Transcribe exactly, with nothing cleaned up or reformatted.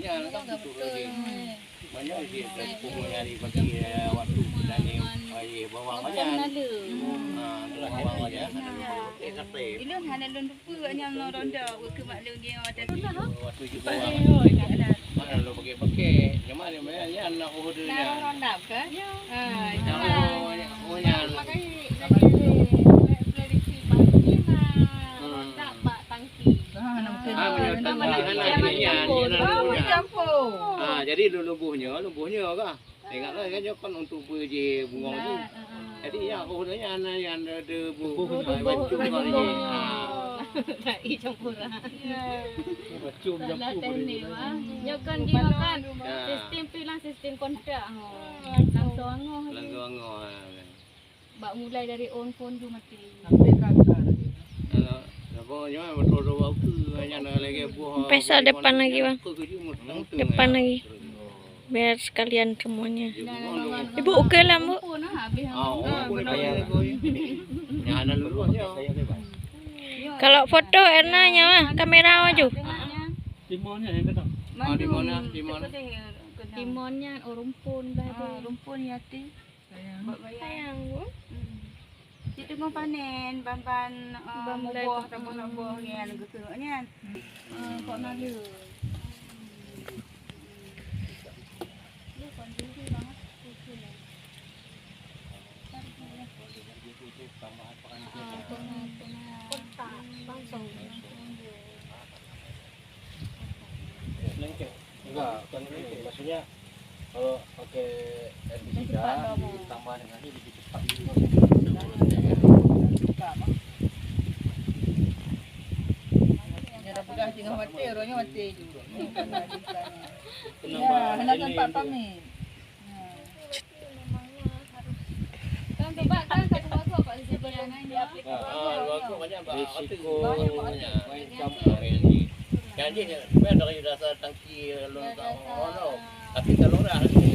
Nyan kan beutôi. Banyak je kan, nyari bagi, eh, waktu petani, eh, bawang banyak. Ha, bawang banyak. Ilôn hana lôn tupeue nyan ngon ronda, bukeuh mak lôn ngieng watèe tu. Waktu juga. Mana lôn pakai-pakai. Cuma dia banyak nyan nak uhu dia nyan. Ronda ke? Ha, oh, oh, nyan. Makai lagi prediksi pagi na ronda bak tangki. Ah, meunyoe tangki hana, hana, hana, hana. Ah, jadi lôn leuboh nyoe, leuboh nyoe kah? Ingat lah, kan nyoe kan untuk beu jih bungong tu. Jadi, ya, aku dah nyan, nyan ada bu-, bu-, bu-, bacut bu-, kali ni. Ah. Bacut jampu boleh. Nyoe kan di makan. Ya. Sistem tu lah, sistem kontrak. Oh, langsung angoh. Langsung angoh, ha. Bak mulai dari on phone tu mati. Sampai kakak. Kalau, kalau nyoe betul tu waktu, hanya nak lagi buah. Sampai sa depan lagi, Bang. Depan lagi. Biar sekalian semuanya. Ibu, oke lah, Bu. Kalau foto Erna nyawa kamera maju. Timonnya yang kena. Ah, timonnya, timonnya. Timonnya, oh, rumpun dah tu. Rumpun ya, Ti. Sayang. Sayang, Bu. Cit teungoh panen, ban-ban, eh, ban mulai muboh, taboh-taboh nyan, geukeurok nyan. Eh, kok na lé. Enggak, bukan itu. Maksudnya, kalau pakai herbisida, ditambah dengan ini lebih cepat. Dia dah peugah tengah mati, orangnya mati juga. Ya, kena tempat pamit. Kan sebab kan satu bagot kat sisi pelayanan ni. Ah, bagot banyak bak risiko. Banyak bak risiko. Janji ni, sebenarnya dari dasar tangki lôn tak mau. Tapi kalau dah ni,